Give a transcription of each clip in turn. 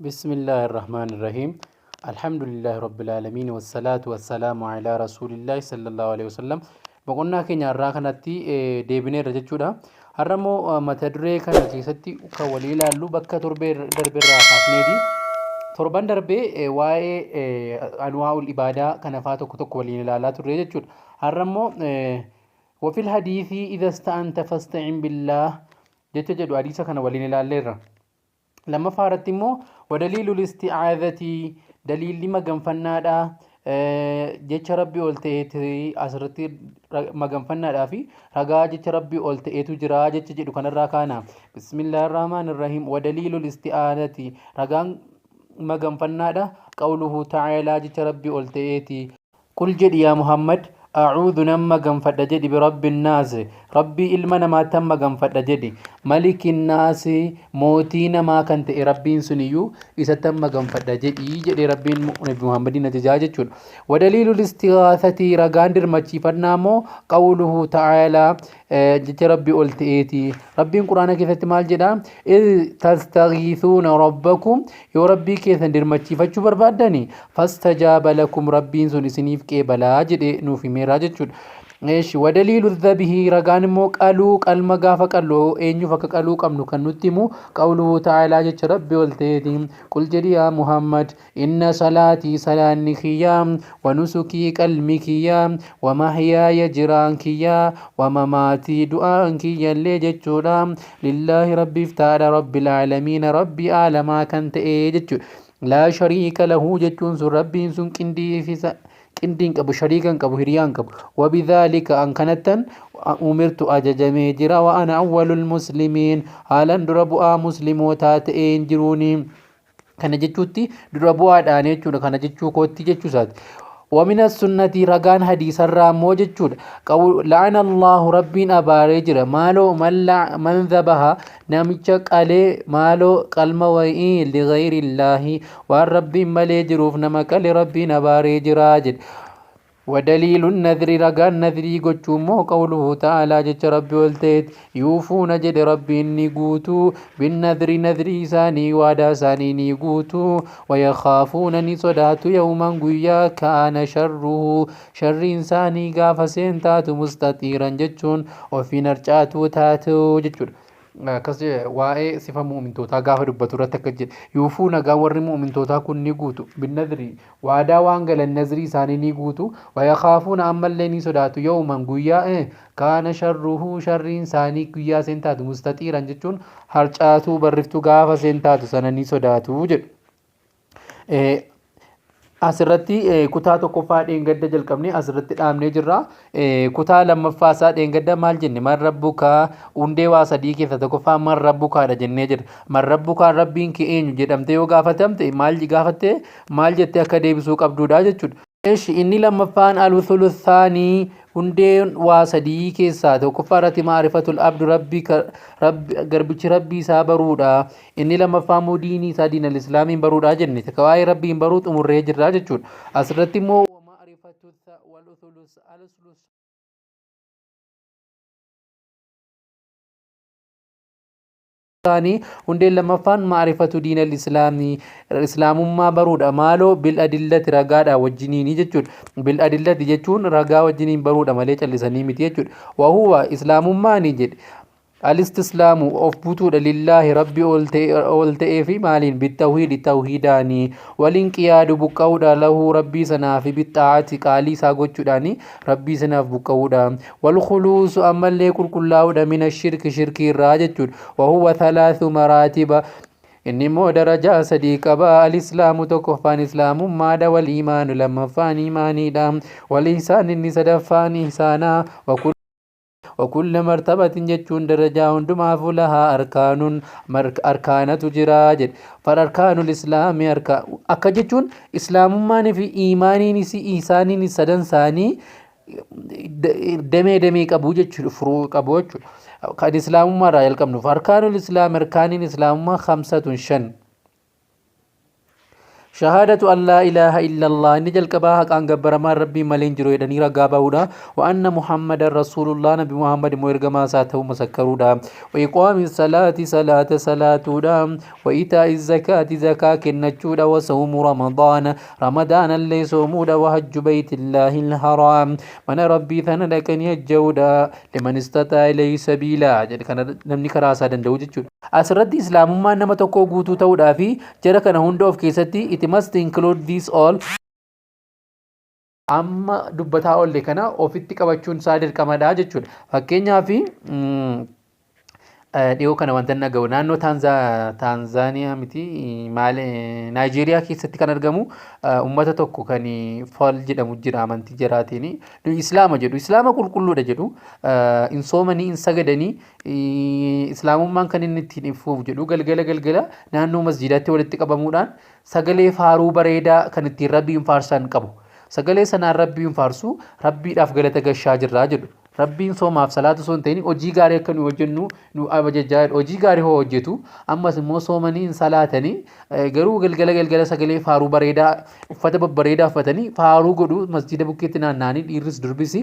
Bismillaahi Rahmaani Rahiim. Alhamdulillaahi Rabbil Aalamiin. Wassalaatu wassalaamu alaa Rasuulillaahi sallallahu alaihi wasallam. Boqonnaa keenya har'aa kanatti deebineerra jechuudha. Har'a immoo mata duree kana keessatti kan walii ilaallu bakka torbee darbeerraa kaasneeti. Torban darbee waa'ee anwaa'ul ibaadaa kana faa tokko tokko waliin ilaalaa turre jechuudha. Har'a immoo wafil hadiisii idha sta'anta fasta'in billaah jecha jedhu hadiisa kana waliin ilaalleerra. Lammaffaa irratti immoo wadaliilul isti'aadhati daliilli maganfannaadha jecha rabbi ol ta'eeti asirratti maganfannaadhaa fi ragaa jecha rabbi ol ta'eetu jira jecha jedhu kanarraa kaana. Bismillahir Rahmanir Rahiim wadaliilul isti'aadhati ragaan maganfannaadha qawluhu ta'aalaa jecha rabbi ol ta'eeti. Qul jedhi yaa Muhammad A'uudhu nan maganfadha jedhi birabbin naas Rabbii ilma namaattan maganfadha jedhi malikin naas mootii namaa kan ta'e Rabbiin suniyyuu isattan maganfadha jedhi jedhee Rabbiin Nabi Muhammadiin ajajaa jechuudha. Wadaliilul istighaasati ragaan dirmachiifannaa immoo qawluhu ta'aalaa jecha Rabbii ol ta'eeti. Rabbiin Quraana keessatti maal jedha? Iz tastaghiithuuna rabbakum yoo Rabbii keessan dirmachiifachuu barbaaddani fastajaaba lakum Rabbiin sun isiniif qeebalaa jedhee nuuf himeera jechuudha. Eeshi wadaliilu dhabihi ragaan immoo qaluu qalma gaafa qallu eenyuuf akka qaluu qabnu kan nutti himu qawluhu ta'aalaa jecha Rabbii ol ta'eeti. Qul jedhi yaa Muhammad Inna salaatii salaanni kiyya, wa nusukii qalmi kiyya, wa mahyaaya jiraan kiyya, wa mamaatii du'aan kiyyallee jechuudha. Lillaahi Rabbiif ta'aadha Rabbil aalamiina Rabbii aalamaa kan ta'e jechuudha. Laa shariika lahu jechuun sun Rabbiin sun qindiifisa qindii hin qabu shariika hin qabu hiriyaa hin qabu. Wabidhaalika an kanattan umirtu ajajamee jira wa ana awwalul muslimiin haalan dura bu'aa muslimootaa ta'een jiruuni. Kana jechuutti dura bu'aadhaan jechuudha. Kana jechuu kootti jechuu isaati. Wamina sunnati ragaan hadiisarraa immoo jechuudha. La'ana Allahu Rabbiin abaaree jira. Maaloo man dhabaha namicha qalee maaloo qalma wayii lighayrillahi waan Rabbiin malee jiruuf nama qale Rabbiin abaaree jira jedhe. Wadaliilu nadri ragaan nadrii gochuu immoo qawluhu ta'aalaa jecha Rabbi ol ta'eeti yuufuuna jedhe Rabbiin ni guutu binnadri nadrii isaanii waadaa isaanii ni guutu wayakhaafuuna ni sodaatu yawman guyyaa kaana sharruhu sharriin isaanii gaafa seen taatu mustaxiiran jechuun ofiin harcaatuu taatu jechuudha. Akkas jedhe waa'ee sifa mu'mintootaa gaafa dubbatu irratti akkas jedhe yuufuu nagaa warri mu'mintootaa kun ni guutu binnadri waadaa waan galan nazrii isaanii ni guutu wayakaafuuna ammallee ni sodaatu yawman guyyaa kaana sharruhu sharriin isaanii guyyaa seen taatu mustaxiiran jechuun harcaatuu barriftuu gaafa seen taatu sana ni sodaatu jedhu. Asirratti kutaa tokkoffaa dheengadda jalqabnee asirratti dhaabnee jirra. Kutaa lammaffaa isaa dheengadda maal jenne? Man rabbukaa hundee waa sadii keessa tokkoffaa man rabbukaadha jennee jirra. Man rabbukaan rabbiin kee eenyu jedhamtee yoo gaafatamte maal gaafatte maal jettee akka deebisuu qabduudha jechuudha. Eshi inni lammaffaan al-usulu thaanii hundeen waa sadii keessaa tokkoffaa irratti ma'rifatul abdu rabbi rabbi garbichi rabbii isaa baruudha. Inni lammaffaa immoo diinii isaa diinal islaamiin baruudha jenne. Takka waa'ee rabbiin baruu xumurree jirra jechuudha. Asirratti immoo wa ma'rifatu wal usulu al-usulu Isaanii hundeen lammaffaan ma'rifatu diinal islaami islaamummaa baruudha maaloo bil adillati ragaadha wajjiniini jechuudha bil adillati jechuun ragaa wajjiniin baruudha malee callisanii miti jechuudha wahuwa islaamummaani jedhe alistislaamu of butuudha lillaahi rabbi ol ta'ee fi maaliin bittawhiidi tawhiidaani waliin qiyaadu buqqa'uudha lahu rabbii sanaafi bixxaa'ati qaalii isaa gochuudhaani rabbii sanaaf buqqa'uudha Walkhuluusu ammallee qulqullaa'uudha mina shirki shirkii irraa jechuudha. Wahuwa thalaathu maraatiba inni immoo darajaa sadii qaba. Alislaamu tokkoffaan islaamummaadha. Wal iimaanu lammaffaan iimaaniidha. Wal ihsaan inni sadaffaan ihsaana. Wakulla martabatin jechuun darajaa hundumaafuu lahaa arkaanun arkaanatu jira jedhe. Fal arkaanul islaami akka jechuun islaamummaanii fi iimaaniinis ihsaaniinis sadan isaanii damee damee qabu jechuudha furuu qabu jechuudha. Kan islaamummaa irraa jalqabnuuf arkaanul islaam arkaaniin islaamummaa khamsatun shan. Shahaadatu an laa ilaaha illallah, inni jalqabaa haqaan gabbaramaan Rabbiin malee hin jiru jedhanii ragaa bahuudha. Wa anna Muhammadan rasuulullah, Nabi Muhammad immoo ergamaa isaa ta'uu masakkaruudha. Wa iqaami salaati, salaata salaatuudha. Wa itaa'i zakaati, zakaa kennachuudha. Wa sawmu ramadaana, ramadaanallee soomuudha. Wa hajju baytillaahi alharaam, mana Rabbii tana dhaqanii hajja'uudha. Liman istataa ilayhi sabiilaa jedhe, kana namni karaa isaa danda'u jechuudha. Asirratti islaamummaan nama tokkoo guutuu ta'uudhaa fi jara kana hunda of keessatti, it must include this all, amma dubbataa oolle kana ofitti qabachuun isaa dirqamadha jechuudha. Fakkeenyaaf, dhiyoo kana wanta inni dhaga'u naannoo Taanzaaniyaa miti, maal, Naayijeeriyaa keessatti kan argamu uummata tokko kan Fal jedhamu jira. Amantii jaraatiin Islaama jedhu, Islaama qulqulluudha jedhu, hin soomanii, hin sagadanii. Islaamummaan kan inni ittiin ibsuuf jedhu galgala galgala naannoo masjiidaatti walitti qabamuudhaan sagalee faaruu bareedaa kan ittiin Rabbiin faarsan qabu. Sagalee sanaan Rabbiin faarsu, Rabbiidhaaf galata gashaa jirraa jedhu. Rabbiin soomaaf salaata osoo hin ta'in hojii gaarii akka nu hojjennu nu ajajaa. Hojii gaarii hoo hojjetu, ammas immoo soomanii hin salaatanii, garuu galgala galgala sagalee faaruu bareedaa, uffata babbareedaa uffatanii faaruu godhu masjiida bukkeetti naanna'anii, dhiirris durbis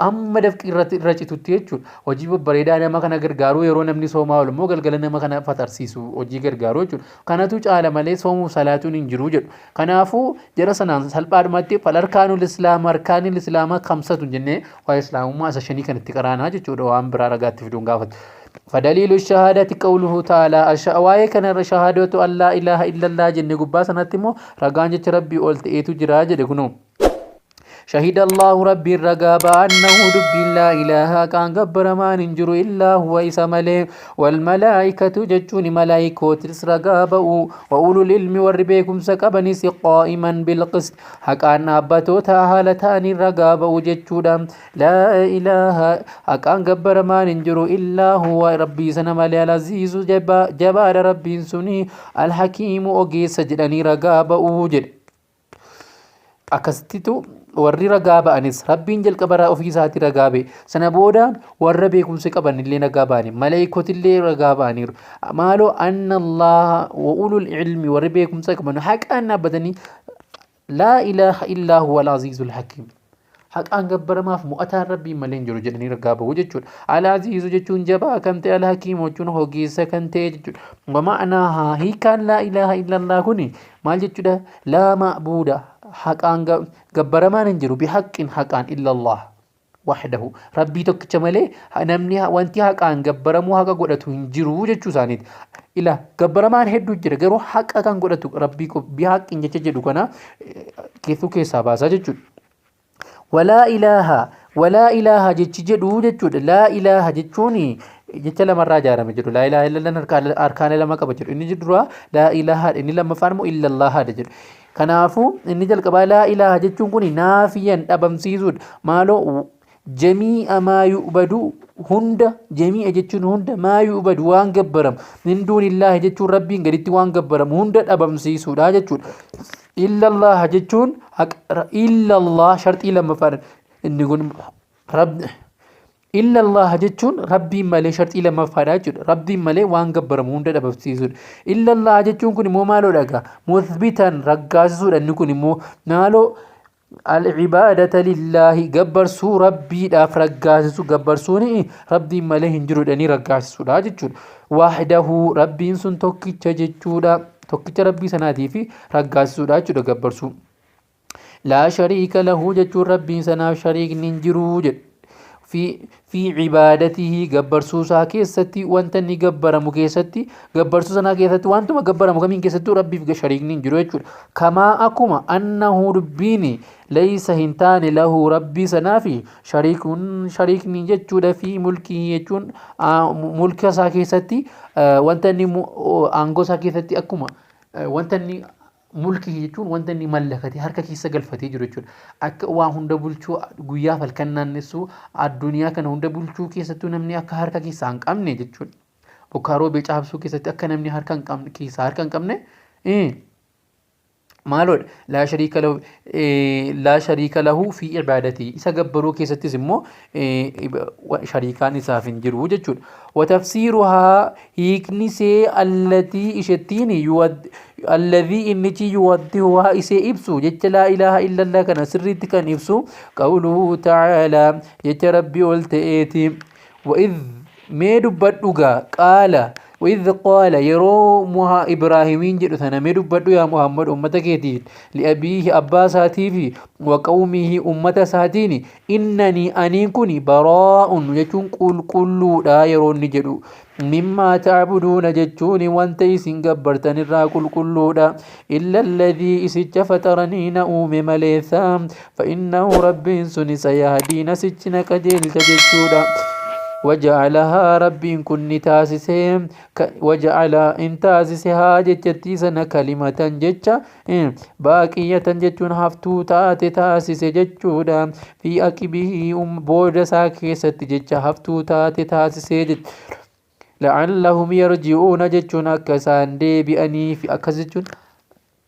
amma dafqi irratti irra citutti jechuudha. Hojii babbareedaa nama kana gargaaru, yeroo namni soomaa oolu immoo galgala nama kana fatarsiisu, hojii gargaaru jechuudha. Kanatu caala malee soomuuf salaatuun hin jiru jedhu. Kanaafuu jara sanaan salphaadhumatti فالأركان الإسلام, أركان الإسلام خمسة jennee waa'ee islaamummaa isa shanii kan itti qaraanaa jechuudha, waan biraa ragaatti fiduun gaafatu. فدليل الشهادة قوله تعالى, waa'ee kanarra شهادة أن لا إله إلا الله jenne gubbaa sanatti immoo ragaan jecha Rabbii ol ta'eetu jira jedhe kunoo. شهد الله, Rabbiin ragaa ba'a, أنه dubbiin لا إله, haqaan gabbaramaan hin jiru, إلا هو, isa malee, والملائكة jechuun malaayikootis ragaa ba'u, وأولو العلم, warri beekumsa qabanis, قائما بالقسط, haqaan dhaabbatoota haala ta'aniin ragaa ba'u jechuudha. لا إله, haqaan gabbaramaan hin jiru, إلا هو, Rabbii sana malee, العزيز, jabaadha Rabbiin suni, الحكيم, ogeessa jedhanii ragaa ba'u jedhe. Akkasittitu warri ragaa ba'anis Rabbiin jalqaba ofii isaatii ragaa ba'e. Sana booda warra beekumsa qaban illee ragaa ba'ani, maleeykotillee ragaa ba'aniiru. Maaloo, أن الله وأولو العلم, warri beekumsa qaban haqaan dhaabbatanii لا إله إلا هو العزيز الحكيم, haqaan gabbaramaaf mo'ataan Rabbiin malee hin jiru jedhanii ragaa bahu jechuudha. العزيز jechuun jabaa kan ta'e, الحكيم jechuun ogeessa kan ta'e jechuudha. ومعناها, hiikaan لا إله إلا الله kuni maal jechuudha? لا معبود, haqaan gabbaramaan hin jiru, بحق, haqaan, إلا الله وحده, Rabbii tokkicha malee namni wanti haqaan gabbaramuu haqa godhatu hin jiru jechuu isaaniiti. Ila gabbaramaan hedduu jira, garuu haqa kan godhatu Rabbii بحق jecha jedhu kana keessuu keessaa baasaa jechuudha. ولا إله, ولا إله jechi jedhu jechuudha. لا إله jechuun jecha lamarraa ijaarame jedhu. لا إله إلا الله arkaana lama qaba jedhu. Inni duraa لا إله, inni lammaffaan immoo إلا الله dha jedhu. Kanaafuu inni jalqabaa لا إله jechuun kun نافيا, dhabamsiisuudha. Maaloo, جميع ما يعبد, hunda, جميع jechuun hunda, ما يعبد, waan gabbaramu, من دون الله jechuun Rabbiin gaditti waan gabbaramu hunda dhabamsiisuudha jechuudha. إلا الله jechuun, إلا الله sharxii lammaffaadha. Inni kun إلا الله jechuun Rabbiin malee sharxii lammaffaadha jechuudha. Rabbiin malee waan gabbaramu hunda dhabamsiisuudha. إلا الله jechuun kun immoo maaloo dhagaa? مثبتا, raggaasisuudha. Inni kun immoo maaloo? العبادة لله, gabbarsuu Rabbiidhaaf raggaasisu, gabbarsuun Rabbiin malee hin jiru jedhanii raggaasisuudha jechuudha. وحده, Rabbiin sun tokkicha jechuudha. Tokkicha Rabbii sanaatii fi raggaasisuudha jechuudha gabbarsuu. لا شريك له jechuun Rabbiin sanaaf shariikni hin jiru jedhu. في عبادته, gabbarsuu isaa keessatti, wanta inni gabbaramu keessatti, gabbarsuu sanaa keessatti, wantuma gabbaramu kamiin keessattuu Rabbiif shariikni hin jiru jechuudha. كما, akkuma, أنه dubbiin, ليس, hin taane, له, Rabbii sanaafi, شريك, shariikni jechuudha, في ملكه jechuun mulka isaa keessatti, wanta inni aangoo isaa keessatti, akkuma wanta inni ملكه jechuun wanta inni mallakate, harka keessa galfatee jiru jechuudha. Akka waa hunda bulchuu, guyyaa halkan naannessuu, addunyaa kana hunda bulchuu keessattuu namni akka harka keessaa hin qabne jechuudha. Bokkaa roobee caabsuu keessatti akka namni harka hin qabne, keessaa harka hin qabne. Maaloodha? Laa shariika lahu, laa shariika lahu fi ibaadatii. Isa gabbaruu keessattis immoo shariikaan isaaf hin jiru jechuudha. Wa tafsiiruhaa, hiikni see, allatii ishettiin, alladhii innichi, yuwaddihuhaa isee ibsu, jecha laa ilaaha illallah kana sirriitti kan ibsu, qawluhu ta'aalaa, jecha Rabbii ol ta'eeti. Wa'idh, mee dubbadhu gaa, qaala, wa'idh qaala, yeroo muha Ibraahimiin jedhu sana mee dubbadhu yaa Muhammad ummata keetiin, li'abiihi abbaa isaatiifi, wa qawmihi ummata isaatiin, innanii aniin kun, baraa'un jechuun qulqulluudha yeroo inni jedhu, mimmaa ta'buduuna jechuun wanta isin gabbartan irraa qulqulluudha, illa alladhii isicha, faxaranii na uume maleessa, fa'innahu rabbiin suni, sayahdiina sichi na qajeelcha jechuudha. Waja'alahaa rabbiin kun ni taasise, waja'ala in taasise, haa jechattii sana, kalimatan jecha, baaqiyatan jechuun haftuu taate taasise jechuudha. Fi aqibihii booda isaa keessatti jecha haftuu taate taasise jechuudha. La'allahum yarji'uuna jechuun akka isaan deebi'aniif. Akkas jechuun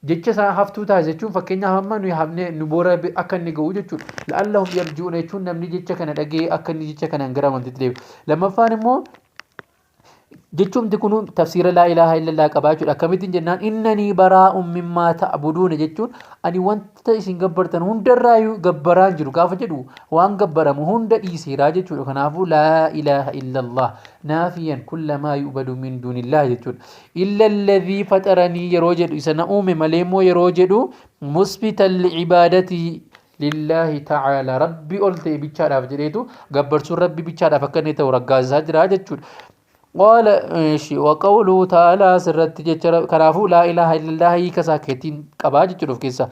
jecha isaa haftuu taasise jechuun fakkeenyaaf amma nuyi hafnee nu boora akka inni ga'u jechuudha. La'allahum yarji'uuna jechuun namni jecha kana dhaga'ee akka inni jecha kanaan gara amantiitti deebi'u. Lammaffaan immoo jechuumti kun tafsiira laa ilaaha illallah qabaa jechuudha. Akkamittiin jennaan, innanii baraa'un mimmaa ta'buduuna jechuun ani wanta isin gabbartan hundarraayyuu gabbaraan jiru gaafa jedhu waan gabbaramu hunda dhiiseeraa jechuudha. Kanaafuu laa ilaaha illallah naafiyan kulla maa yu'badu min duunillah jechuudha. Illa alladhii faxaranii yeroo jedhu, isa na uume malee immoo yeroo jedhu, musbitan li'ibaadatii lillaahi ta'aala, rabbi ol ta'e bichaadhaaf jedheetu gabbarsuun rabbi bichaadhaaf akka inni ta'u raggaasisaa jira jechuudha. Qaala ishi wa qawluhu ta'aalaa asirratti jecha, kanaafuu laa ilaaha illallah hiika isaa keetiin qabaa jechuudha of keessaa.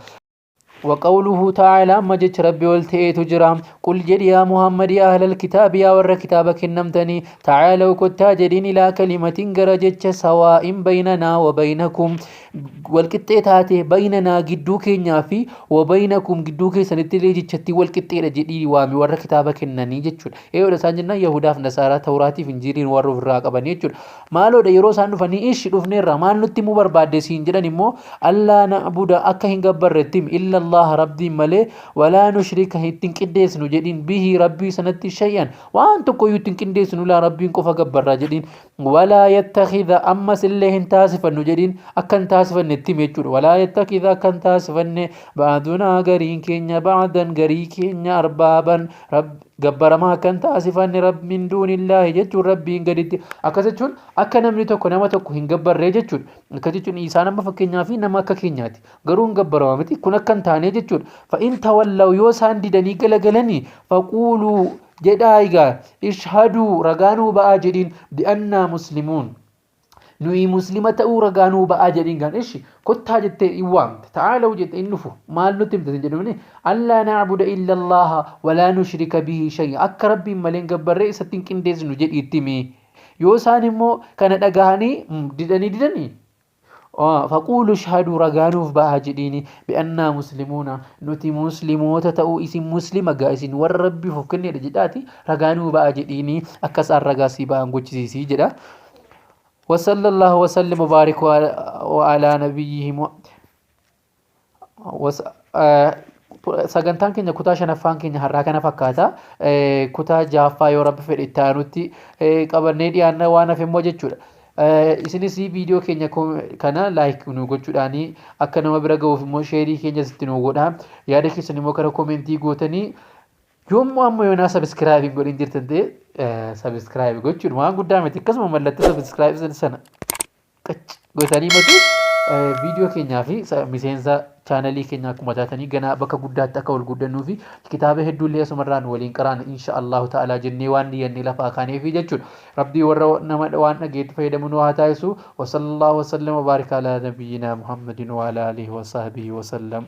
Wa qawluhu ta'aalaa, amma jecha rabbi ol ta'eetu jira. Qul jedhi yaa Muhammad, yaa ahlal kitaabi, yaa warra kitaaba kennamtanii, ta'aalaw kottaa jedhiin, ilaa kalimatin gara jecha, sawaa'in baynanaa wa baynakum walqixxee taate, baynanaa gidduu keenyaa fi, wa baynakum gidduu keessanitti illee jechatti walqixxeedha jedhii waami warra kitaaba kennanii jechuudha. Eeyoodha isaan jennaan Yahudaaf Nasaaraa Tawraatiif Injiiliin warra ofirraa qabanii jechuudha. Maaloodha, yeroo isaan dhufanii ishi dhufneerra maal nutti himuu barbaadde siin jedhan immoo, allaa na'buda akka hin gabbarretti himi, illa Allah rabbiin malee, walaa nushrika ittiin qindeessinu jedhiin, bihii rabbii sanatti, shay'an waan tokkoyyuu ittiin qindeessinu, laa rabbiin qofa gabbarraa jedhiin, walaa yattakhidha ammas illee hin taasifannu jedhiin, akka hin taasifanne itti himi jechuudha. Walaa yattakhidha akka hin taasifanne, ba'dunaa gariin keenya, ba'dan garii keenya, arbaaban gabbaramaa akka hin taasifanne, min duunillaahi jechuun rabbiin gaditti. Akkas jechuun akka namni tokko nama tokko hin gabbarree jechuudha. Akkas jechuun isaan amma fakkeenyaa fi nama akka keenyaati garuu hin gabbarama miti, kun akka hin taane jechuudha. Fa'in tawallaw yoo isaan didanii galagalanii, faquuluu jedhaa egaa, ishhaduu ragaa nuu ba'aa jedhiin, bi'annaa muslimuun nuyi muslima ta'uu ragaa nuu ba'aa jedhiin. Gaan ishi kottaa jettee in waamte, ta'aalaw jette, in dhufu, maal nutti himte sin jedhumne, allaa na'buda illa allaha walaa nushrika bihi shay'a akka rabbiin malee hin gabbarree isatti hin qindeessinu jedhi itti himi. Yoo isaan immoo kana dhagahanii didanii, faquulu ishhaduu ragaa nuuf ba'aa jedhiini, bi'annaa muslimuuna nuti muslimoota ta'uu, isin muslima gaa, isin warra rabbiif of kenneedha jedhaati ragaa nuu ba'aa jedhiini, akka isaan ragaa sii ba'an gochisiisii jedha. وصلى الله وسلم وبارك وعلى نبيه. Sagantaan keenya kutaa shanaffaan keenya har'aa kana fakkaata. Kutaa ja'affaa yoo rabbi fedhe itti aanutti qabannee dhiyaanna, waan hafe immoo jechuudha. Isinis viidiyoo keenya kana like nu gochuudhaanii akka nama bira ga'uuf immoo share keenyas itti nu godha. Yaada keessan immoo karaa comment gootanii, yommuu amma yoonaa subscribe hin godhin jirtan ta'e subscribe gochuun waan guddaa miti, akkasuma mallattoo subscribe sana qac gootanii matu viidiyoo keenyaa fi miseensa chaanalii keenya akkuma taatanii ganaa bakka guddaatti akka ol guddannuu fi kitaaba hedduullee asumarraan waliin qaraan insha Allahu ta'ala jennee waan niyyannee lafaa kaaneefi jechuudha. Rabbii warra nama waan dhageetti fayyadamu nu haa taasisu. Wa sallallahu wa sallam wa barika ala nabiyyina Muhammadin wa ala alihi wa sahbihi wa sallam.